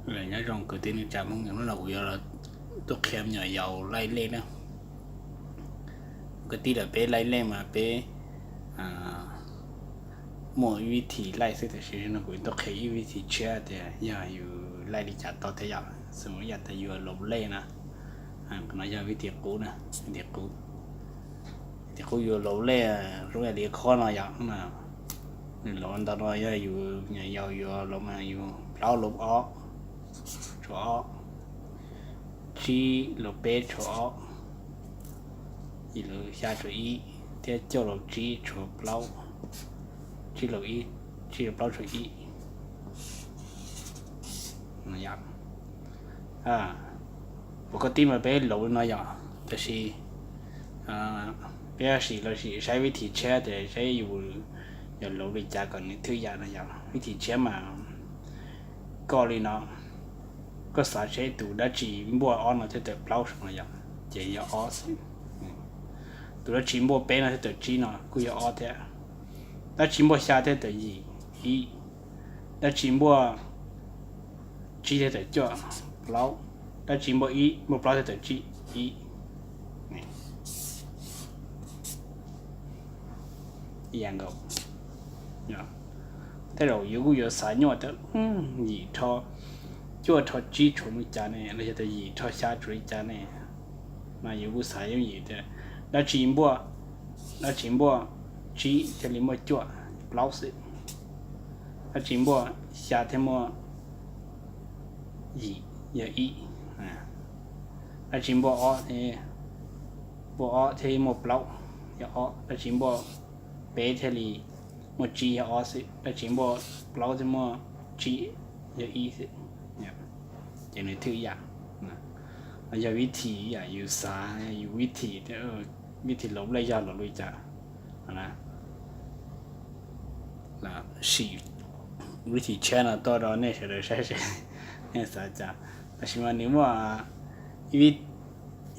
Nyob zoo kwv tij neej tsa Hmoob, hnub no kuv yuav tuaj qhia me nyuam yaus laij lej na. Kwv tij lawm, peb laij lej mas peb muaj ib vib thim laij xwb, tiam sis no kuv tuaj qhia ib vib thim tshiab tias yog yus laij li cas tau thiab yom. Xws li yam tas yus laus lej na, no yog vib thim qub na, vib thim qub. Vib thim qub yus laus lej zoo yam li qhov no yom. Nws laus ntau no yog yus me nyuam yaus yuav laus mas yus plaub laus ob, tshuav ob, tsib laus peb tshuav ob, yim laus xya tshuav ib, thiab cuaj laus tsib tshuav plaub, tsib laus ib, tsib laus plaub tshuav ib. Kuv koj tib mas peb laus li no yom, tiam sis peb sim los sim saib vib thim tshiab tias saib yus yuav laus li cas kom nws thwj yam no yom. Vib thim tshiab mas koj li no, koj xav saib tus dab tsi npuaj ob no thiab tawm plaub saum no yom, ces yog ob xwb. Tus dab tsi npuaj peb no thiab tawm tsib no kuj yog ob thiab. Dab tsi npuaj xya thiab tawm yim, ib. Dab tsi npuaj tsib thiab tawm cuaj, plaub. Dab tsi npuaj ib, npuaj plaub thiab tawm tsib, ib. Ib yam nkaus. Tej zaum yus kuj yuav xav nyuaj tias yim rho cuaj rho tsib tshuav li cas ne, los yog tias yim rho xya tshuav li cas ne. Mas yus kuj xav yooj yim tias dab tsi npuaj, dab tsi npuaj tsib thiaj li muaj cuaj, plaub xwb. Dab tsi npuaj xya thiaj muaj yim, yog ib. Dab tsi npuaj ob, npuaj ob thiaj muaj plaub, yog ob. Dab tsi npuaj peb thiaj li muaj tsib, yog ob xwb. Dab tsi npuaj plaub thiaj muaj tsib, yog ib xwb. Ces nws thwj yam. Yog vib thim yam yus xav, yus vib thim, vib thim laus lej yog laus li cas. Sim vib thim tshiab no tuaj rau nej sawv daws saib seb nej xav cas. Tab sis mas nws muaj ib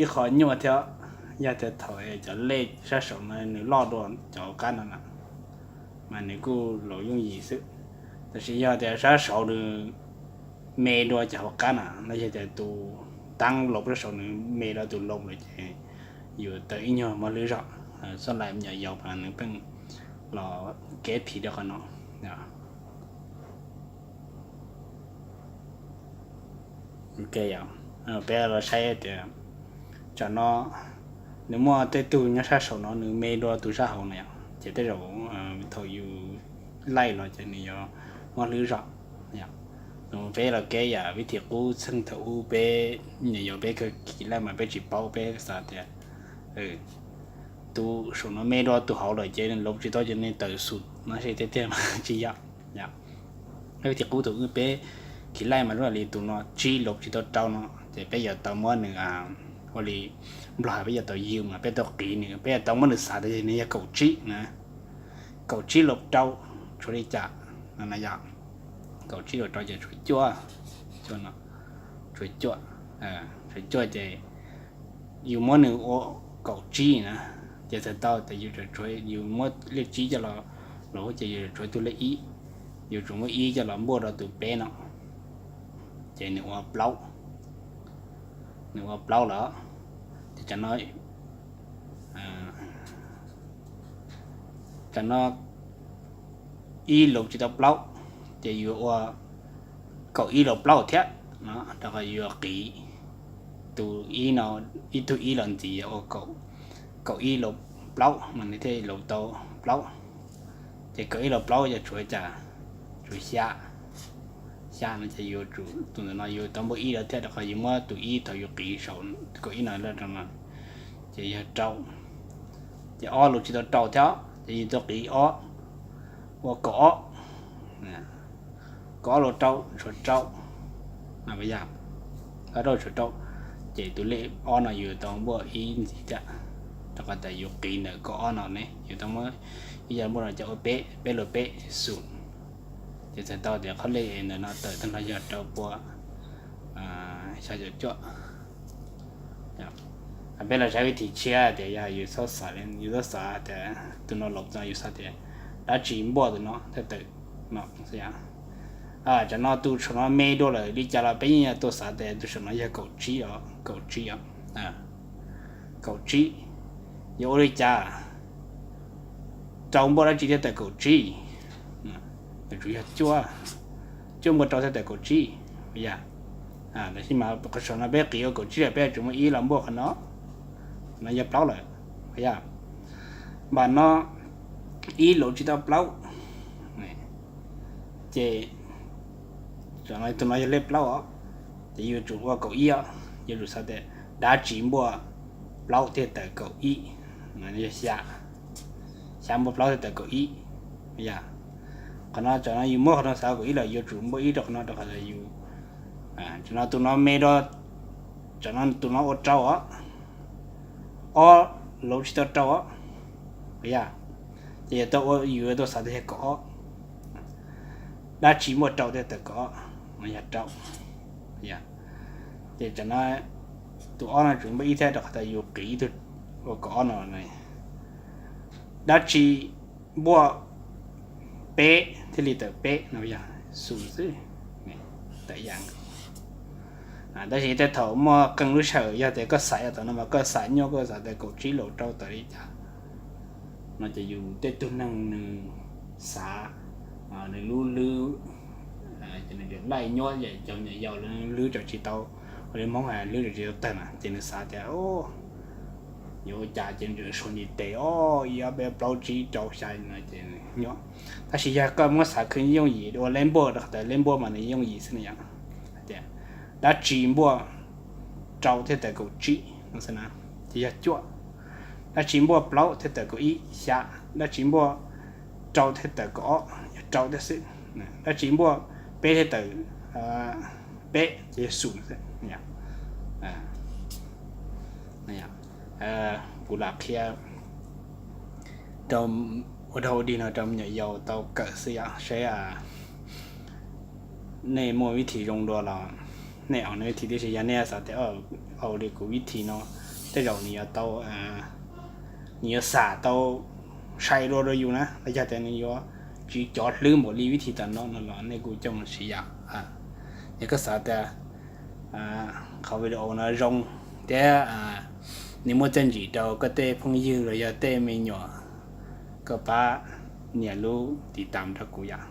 qho nyuaj thiab, yog tias thaum cov lej sab saum no nws loj dua cov hauv qab no na, mas nws kuj laus yooj yim xwb. Tab sis yog tias sab saud nws me dua cov hauv qab na, los yog tias tus taab laus sab saud nws me dua tus laus lawm ces yus taws ib nyuag mob hlwb zog. Txoj lais me nyuam yaus mas nws pheej los kev phim rau qhov no. Peb los saib tias tsam no nws muaj tej tug nyob sab saum no nws me dua tus sab hauv na yom, ces tej zaum thaum yus laij los ces nws yuav mob hlwb zog. Peb los kev yam vib thim qub txheej thaum ub peb me nyuam yaus peb kawg khiv laij mas peb tsis paub, peb xav tias tus saum no me dua tus hauv lawm ces nws laus tsis tau ces nws tawm xum no xwb tiag tiag mas tsis yog. Vib thim qub thaum ub peb khiv laij mas zoo li tus no tsib laus tsis tau rau no ces peb yuav tau muab nws ua li Nplog hais peb yuav tau yws mas peb tau qiv nws, peb yuav tau muab nws xav tias nws yog kaum tsib na, kaum tsib laus rau tshuav li cas no na yom. Kaum tsib laus rau ces tshuav cuaj, tshuav cuaj, tshuav cuaj ces yus muab nws ua kaum tsib na, ces txhais tau tias yus muab lej tsib coj los, los ces yus tshuav tug lej ib, yus tsum muab ib coj los npuaj rau tus peb no, ces nws ua plaub, nws ua plaub lawm. Ces tsam no, tsam no ib laus tsis tau plaub, ces yuav ua kaum ib laus plaub thiab no, rau qhov yuav qiv tus ib no, ib tug ib los ntxiv yuav ua kaum ib laus plaub mas nws thiaj laus tau plaub. Ces kaum ib laus plaub yog tshuav cas? Tshuav xya. Xya no ces yus tsum tus ntawm no yus tau npuaj ib lawm thiab, rau qhov yus muab tus ib thaum yus qiv saum kaum ib no lawm rau no, ces yog rau. Ces ob laus tsis tau rau thiab, ces yus tau qiv ob ua kaum ob. Kaum ob laus rau tshuav rau no, yog rau tshuav rau, ces tus lej ob no yus tau npuaj ib ntxiv thiab, rau qhov tias yus qiv ntawm kaum ob no ne, yus tau muab ib yam npuaj no ces ua peb, peb laus peb xum. Ces txhais tau tias qhov lej ntawm no tawm tag nrho yog rau pua xya caum cuaj. Peb los saib vib thim tshiab tias yog yus txhob xav, yus txhob xav tias tus no laus no, yus xav tias dab tsi npuaj tus no thiaj tawm no. Tam no tus saum no me dua lawm li cas los peb yeej yuav tuaj xav tias tus saum no yog kaum tsib os, kaum tsib os, kaum tsib. Yuav ua li cas rau npuaj dab tsi thiaj tawm kaum tsib? Yuav tsum yog cuaj, cuaj npuaj rau thiaj tawm kaum tsib, yog. Tab sis mas qhov saum no peb qiv ua kaum tsib lawm peb yuav tsum muaj ib los npuaj qhov no, no yog plaub lawm, yog. Npam no ib lauv tsis tau plaub, ces tus no yog lej plaub os, ces yuav tsum ua kaum ib os. Yuav tsum xav tias dab tsi npuaj plaub thiaj tawm kaum ib, yog xya, xya npuaj plaub thiaj tawm kaum ib, yog. Qhov no tam no yus muab qhov no xav kaum ib lawm yuav tsum npuaj ib rau qhov no rau qhov yus, tam no tus no me rau, tam no tus no ua rau os, ob lauv tsis tau rau os, yog. Ces yog tau ua yus yuav tau xav tias yog kaum ob, dab tsi npuaj rau thiaj tawm kaum ob, no yog rau, yog. Ces tam no tus ob no tsum npuaj ib thiab rau qhov tias yus qiv ib tug ua kaum ob no. Dab tsi npuaj peb thiaj li tawm peb no yog xus xwb, tawm yam nkaus. Tab sis tej thaum muaj qee lub sij hawm yog tias koj xav yog tam no mas koj xav nyuaj koj xav tias kaum tsib lauv rau tawm li cas no ces yus tej tug neeg nws xav, nws lub hlwb, ces nws laij nyuaj ces cov nyuam yaus lawv hlwb tseem tsis tau, ua li Hmoob hais hlwb tseem tsis tau tawg na ces nws xav tias yuav ua cas ces nws suav ntiv tes ob ib ob peb plaub tsib rau xya no ces nws nyuaj. Tab sis yog koj muab xav khwv yooj yim ua lej npuaj rau qhov tias lej npuaj mas nws yooj yim xwb na yom, tias dab tsi npuaj rau thiaj tawm kaum tsib no xwb na, ces yog cuaj. Dab tsi npuaj plaub thiaj tawm kaum ib, xya. Dab tsi npuaj rau thiaj tawm kaum ob, yog rau thiab xwb. Dab tsi npuaj peb thiaj tawm peb, ces yog xus xwb. Kuv lam qhia rau, ua rau dig no rau me nyuam yaus tau kawm xwb yom, saib nej muaj vib thim zoo dua los nej aus nej vib thim, tiam sis yog nej xav tias aus li kuv vib thim no tej zaum nws yuav tau, nws yuav xam tau sai dua rau yus na, los yog tias nws yuav tsis cov hlwb npaum li vib thim tam no no los nej kuj coj mus siv yom. Yog koj xav tias qhov video no zoo thiab nws muaj txiaj ntsig rau koj tej phooj ywg los yog tej me nyuam, koj pab nias lub tiv tam rau kuv yom.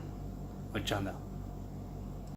Ua tsaug ntau.